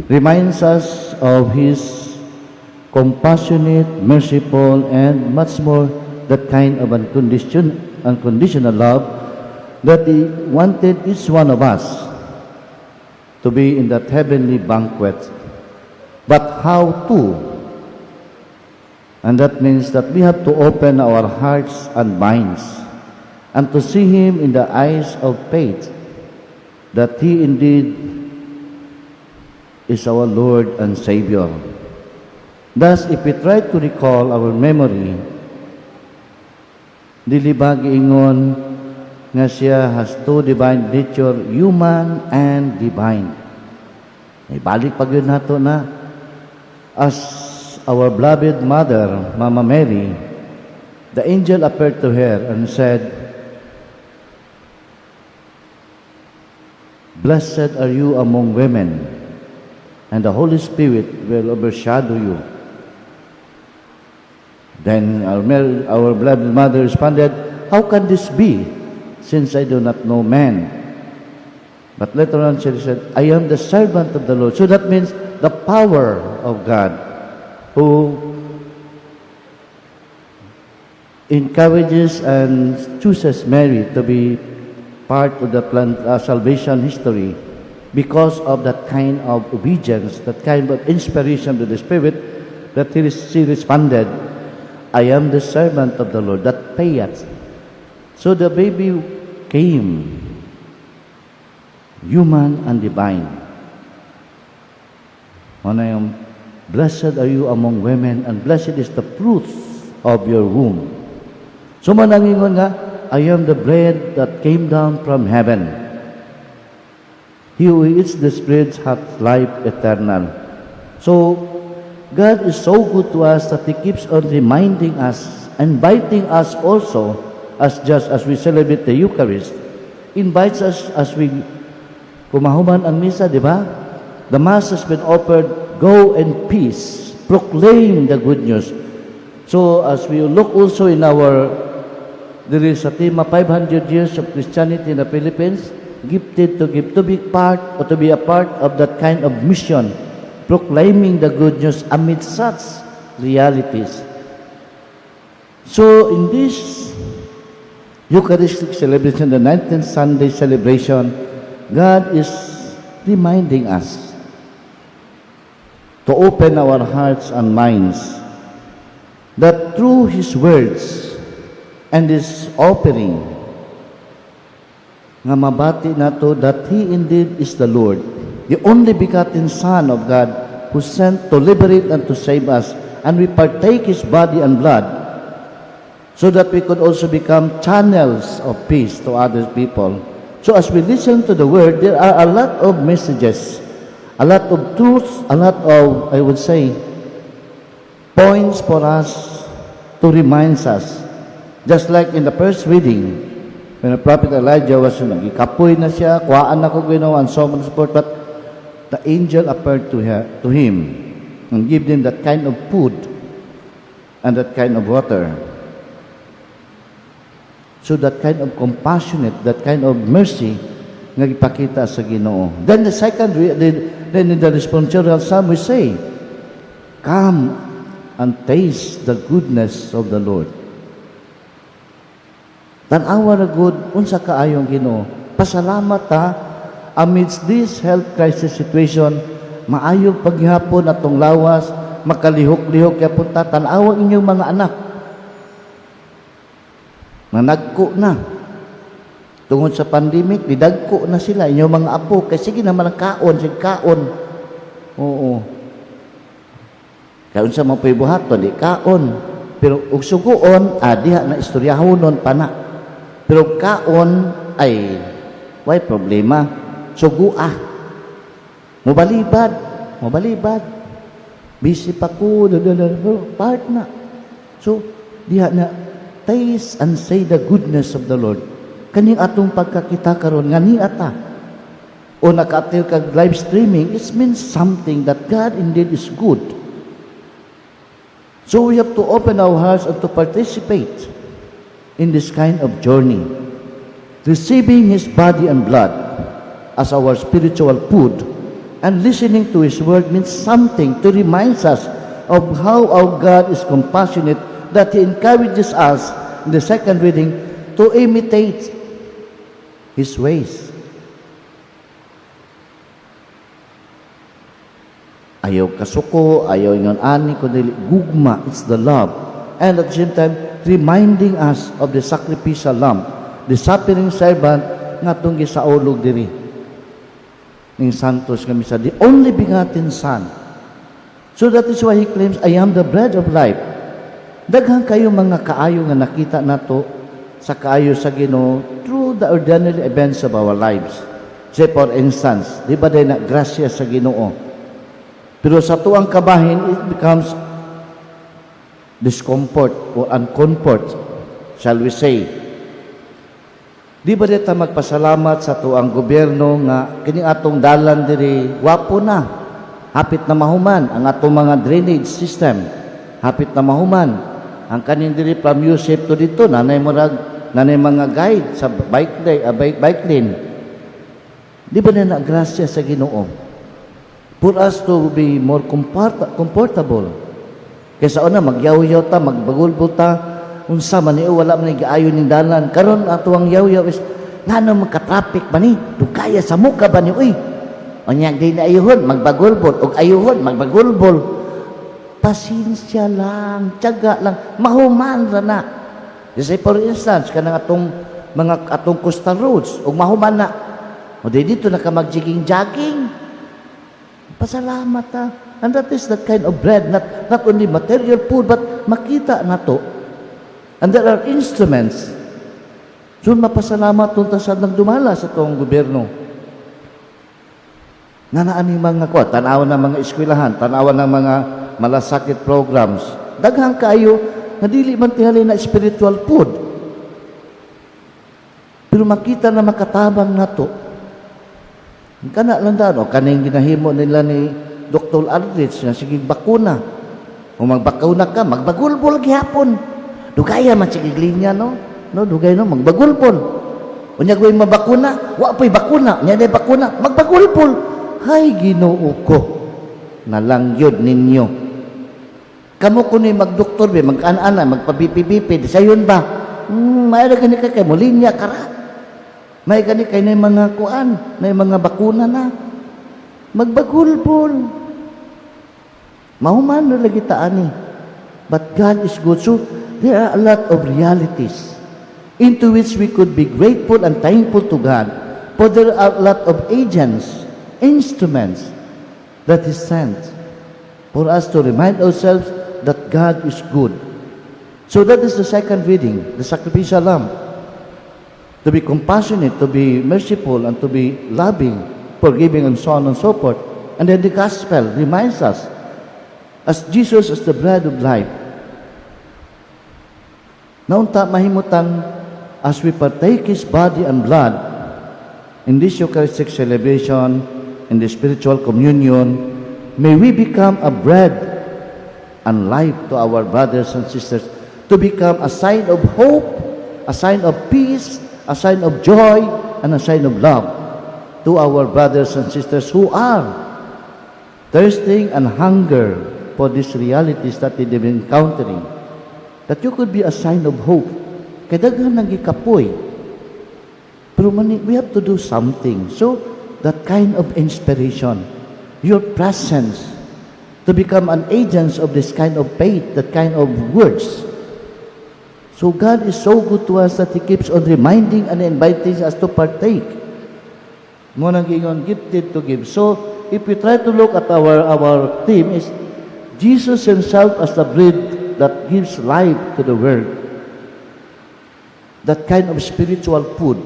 Reminds us of His compassionate, merciful, and much more, that kind of unconditional love that He wanted each one of us to be in that heavenly banquet. But how to? And that means that we have to open our hearts and minds and to see Him in the eyes of faith, that He indeed is our Lord and Savior. Thus, if we try to recall our memory, dili ba giingon nga siya has two divine nature, human and divine? Ay balik pa gyud nato na as our beloved mother, Mama Mary, the angel appeared to her and said, "Blessed are you among women, and the Holy Spirit will overshadow you." Then our beloved mother responded, "How can this be, since I do not know man?" But later on she said, "I am the servant of the Lord." So that means the power of God who encourages and chooses Mary to be part of the plan, salvation history because of that kind of obedience, that kind of inspiration to the Spirit, that she responded, "I am the servant of the Lord," that fiat. So the baby came, human and divine. Ano yung, "Blessed are you among women, and blessed is the fruit of your womb." So manangingon nga, "I am the bread that came down from heaven. He who eats this bread hath life eternal." So, God is so good to us that He keeps on reminding us, inviting us also, as just as we celebrate the Eucharist, invites us as we kumahuman ang misa, di ba? The Mass has been offered, go in peace, proclaim the good news. So as we look also in our, there is a tema, 500 years of Christianity in the Philippines, gifted to give, to be part or to be a part of that kind of mission, proclaiming the good news amid such realities. So in this Eucharistic celebration, the 19th Sunday celebration, God is reminding us to open our hearts and minds that through His words and His offering, nga mabati nato that He indeed is the Lord, the only begotten Son of God who sent to liberate and to save us, and we partake His body and blood so that we could also become channels of peace to other people. So as we listen to the word, there are a lot of messages, a lot of truths, a lot of, I would say, points for us to remind us. Just like in the first reading, when the prophet Elijah was nagikapoy na siya, kuhaan na ko Ginoo, and so on and so forth, but the angel appeared to him and gave him that kind of food and that kind of water. So that kind of compassionate, that kind of mercy nga gipakita sa Ginoo. Then the second, then in the responsorial psalm we say, "Come and taste the goodness of the Lord." Tan-awa ra gud unsa kaayong Ginoo. Pasalamat ta amidst this health crisis situation, maayo paghapon atong lawas, makalihok-lihok gyapon ta. Tan-awa inyong mga anak. Nanagko na. Tungod sa pandemic, didagko na sila inyong mga apo kay sige naman ang kaon, sige kaon. Oo. Kaya unsa man po'y buhaton, di kaon. Pero ug suguon, diha na istoryahonon pa na. Pero kaon ay way problema. Sugua. Mubalibad, mubalibad. Busy pa ko, part na. So, diha na taste and say the goodness of the Lord. Kaning atong pagkakita karon nga ni ata o naka-apil kag live streaming, it means something that God indeed is good. So we have to open our hearts and to participate in this kind of journey, receiving His body and blood as our spiritual food. And listening to His word means something to remind us of how our God is compassionate, that He encourages us in the second reading to imitate His ways. Ayaw kasuko, ayaw ingon ani, kundi gugma, it's the love. And at the same time, reminding us of the sacrificial lamb, the suffering servant nga atong gisaulog diri. Ning Santos nga misa, the only begotten Son. So that is why He claims, "I am the bread of life." Daghan kayo mga kaayo nga nakita nato sa kaayo sa Ginoo through the ordinary events of our lives. Say, for instance, di ba din na grasya sa Ginoo? Pero sa tuang kabahin, it becomes discomfort or uncomfort, shall we say. Di ba ta magpasalamat sa tuang gobyerno nga kini atong dalan diri wapo na, hapit na mahuman ang atong mga drainage system, hapit na mahuman ang kanin diri from Yusef to dito, nanay murag nanay mga guide sa bike lane, bike lane. Di ba na grasya sa Ginoo for us to be more comfortable? Kaysa una magyaw-yaw ta, magbagulbol ta, unsa man ni, wala man ni gaayo ning dalan. Karon ato ang yaw-yaw is ngano magka-traffic ba ni? Dugaya sa muka ba ni, uy? Unya di na ayuhon, magbagulbol og ayuhon, magbagulbol. Pasensya lang, tiyaga lang, mahuman ra na. Say, for instance, kanang atong mga atong coastal roads ug mahuman na. O di dito na ka magjiging-jogging. Pasalamat ta. And that is that kind of bread, not only material food, but makita na to. And there are instruments. So mapasalamat tunta sa nagdumala sa tong gobyerno. Nga naa ni mga kwa, tanawan ng mga eskwelahan, tanawan ng mga malasakit programs. Daghang kaayo nga dili man tingali na spiritual food. Pero makita na makatabang nato. Kana lang daan, o kaning ginahimo nila ni Dr. Aldrich nga sige bakuna. Kung magbakuna ka, magbagulbol gihapon. Dugaya man sige linya, no? No, dugay, no, magbagulbol. Unya ko'y mabakuna, wa pa'y bakuna, unya day bakuna, magbagulbol. Hay, Ginoo ko. Nalangyod ninyo. Kamo kuno magdoktor be, mag-an-ana, magpabipi-bipi, sayon ba? May gani kay kay mulinya kara. May gani kay na mga kuan, na mga bakuna na. Magbagulbol. Mahuman na lagi ta ani. But God is good. So, there are a lot of realities into which we could be grateful and thankful to God. For there are a lot of agents, instruments that He sent for us to remind ourselves that God is good. So that is the second reading, the sacrificial lamb. To be compassionate, to be merciful, and to be loving, forgiving, and so on and so forth. And then the gospel reminds us, as Jesus is the bread of life, naunta mahimutang as we partake His body and blood in this Eucharistic celebration, in the spiritual communion, may we become a bread and life to our brothers and sisters, to become a sign of hope, a sign of peace, a sign of joy, and a sign of love to our brothers and sisters who are thirsting and hunger for these realities that they've been encountering. That you could be a sign of hope. Kay daghan nang gikapoy. Pero mani, we have to do something. So, that kind of inspiration, your presence, to become an agent of this kind of faith, that kind of words. So God is so good to us that He keeps on reminding and inviting us to partake. Mo nang giingon, gifted to give. So, if we try to look at our theme is Jesus Himself as the bread that gives life to the world. That kind of spiritual food.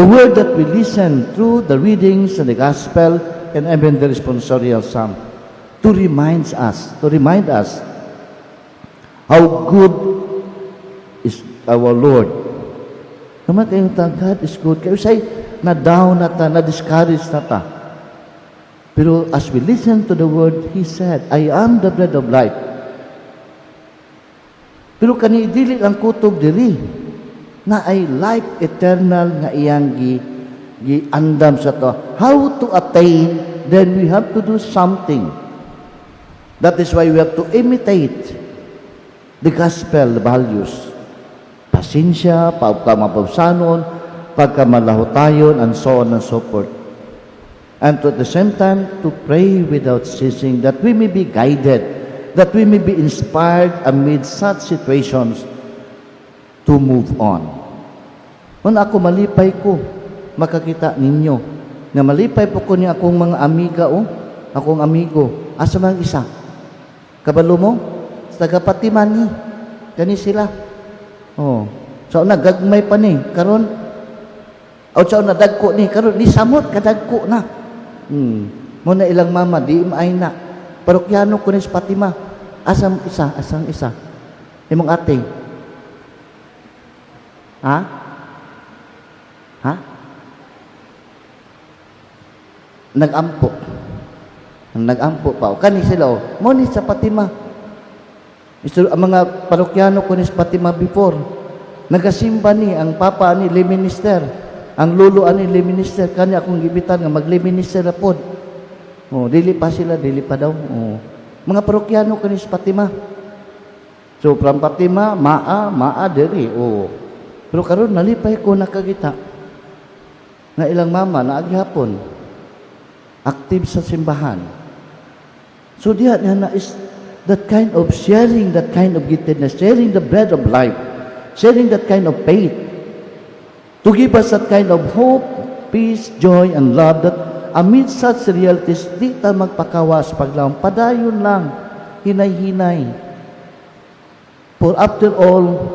The word that we listen through the readings and the gospel and even the responsorial psalm to remind us how good is our Lord. Naman kayong ta, God is good. Kayo say, na-down na ta, na-discourage na ta. Pero as we listen to the word, He said, "I am the bread of life." Pero kani dili lang kutob diri na ay life eternal nga iyang gi andam sa to. How to attain then we have to do something. That is why we have to imitate the gospel values. Pasensya, pagkamababsanon, pagkamalahutayon, and so on and so forth. And to at the same time, to pray without ceasing, that we may be guided, that we may be inspired amid such situations to move on. Kung ako malipay ko, makakita ninyo, na malipay po ko ni akong mga amiga, oh, akong amigo. Asa man isa? Kabalo mo? Sa taga-Fatima ni. Kani sila. Oh. Sa una, gagmay pa ni. Karon, o sa una, dagko ni. Karon, ni samot, kadagko na. Mao na ilang mama, di maay na. Parokyano ko ni sa Fatima. Asam isa, asang isa. Imong ate. Ha? Ha? Nag-ampo. Nag-ampo pa. O, kani sila, oh. Mo ni sa Fatima. Isto, ang mga parokyano ko ni sa Fatima before. Nagasimba ni ang papa ni lay minister. Ang lolo ani lay minister. Kani akong gibitan nga mag-lay minister na pod. Oh, dili pa sila, dili pa daw. Oh. Mga parokyano ko ni sa Fatima. So from Fatima, maa, maa diri. Oh. Pero karon nalipay ko nakagita na ilang mama na aghapon active sa simbahan. So diha niya na is that kind of sharing, that kind of giftedness, sharing the bread of life, sharing that kind of faith, to give us that kind of hope, peace, joy, and love that amid such realities, di ta magpakawas paglaom. Padayon lang, hinay-hinay. For after all,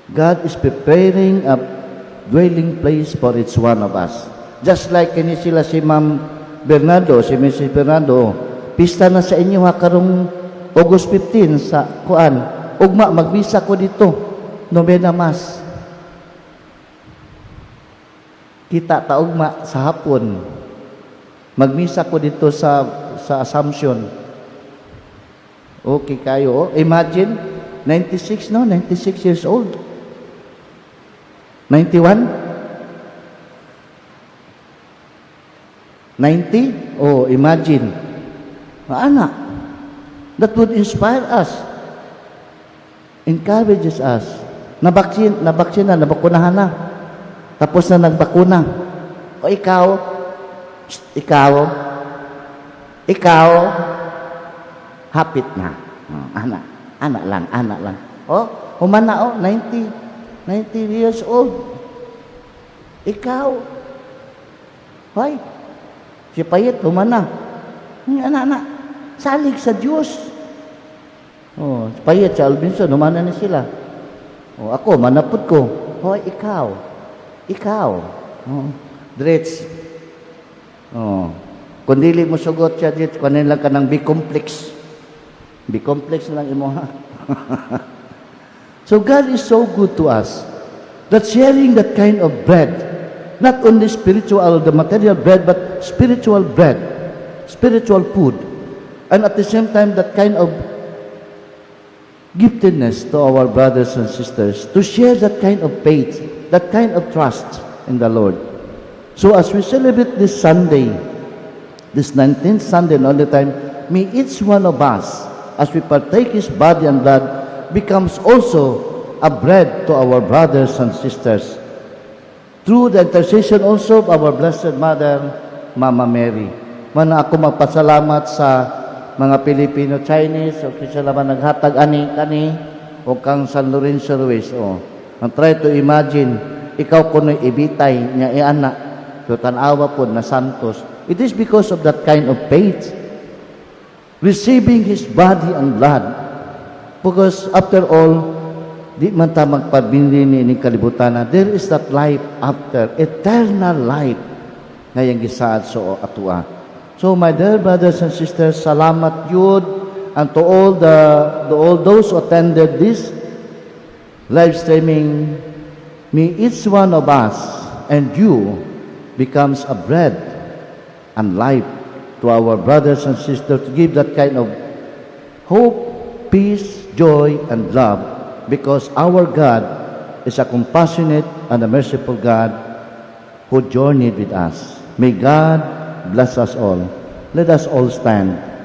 God is preparing a dwelling place for each one of us. Just like kini sila si Ma'am Bernardo, si Mrs. Bernardo, pista na sa inyo ha karong August 15 sa kuan. Ugma magmisa ko dito, novena mass. Kita ta ugma sa hapon. Magmisa ko dito sa Assumption. Okay kayo. Oh. Imagine 96, no? 96 years old. 91? 90? Oh, imagine. Anak, that would inspire us. Encourages us. Nabaksin, nabaksin na, nabakunahan na. Tapos na nagbakuna. O ikaw, psst, ikaw, ikaw, hapit na. Oh, anak, anak lang, anak lang. Oh, humana oh, 90, 90 years old. Ikaw, hoy, si Payet, humana. Anak, anak, salig sa Diyos. Oh, si Payet, si Alvinson, humana na sila. Oh, ako, manapod ko. Hoy, ikaw, ikaw. Oh, Dretz. Oh. Kung dili mo sugot siya, Dretz, kunin lang ka ng B-complex. B-complex lang imo ha. So God is so good to us that sharing that kind of bread, not only spiritual, the material bread, but spiritual bread, spiritual food, and at the same time that kind of giftedness to our brothers and sisters, to share that kind of faith, that kind of trust in the Lord. So as we celebrate this Sunday, this 19th Sunday in Ordinary Time, may each one of us, as we partake His body and blood, becomes also a bread to our brothers and sisters. Through the intercession also of our Blessed Mother, Mama Mary. Mana ako magpasalamat sa mga Pilipino, Chinese, o kinsa man naghatag ani kani o kang San Lorenzo Ruiz. O. And try to imagine, ikaw kuno ibitay niya iana, so tan-awa po na Santos. It is because of that kind of faith, receiving His body and blood. Because after all, di man ta magpabilin ni kalibutan na there is that life after, eternal life nga iyang gisaad sa atua. So my dear brothers and sisters, salamat yun and to all those who attended this live streaming, may each one of us and you becomes a bread and life to our brothers and sisters to give that kind of hope, peace, joy, and love because our God is a compassionate and a merciful God who journeyed with us. May God bless us all. Let us all stand.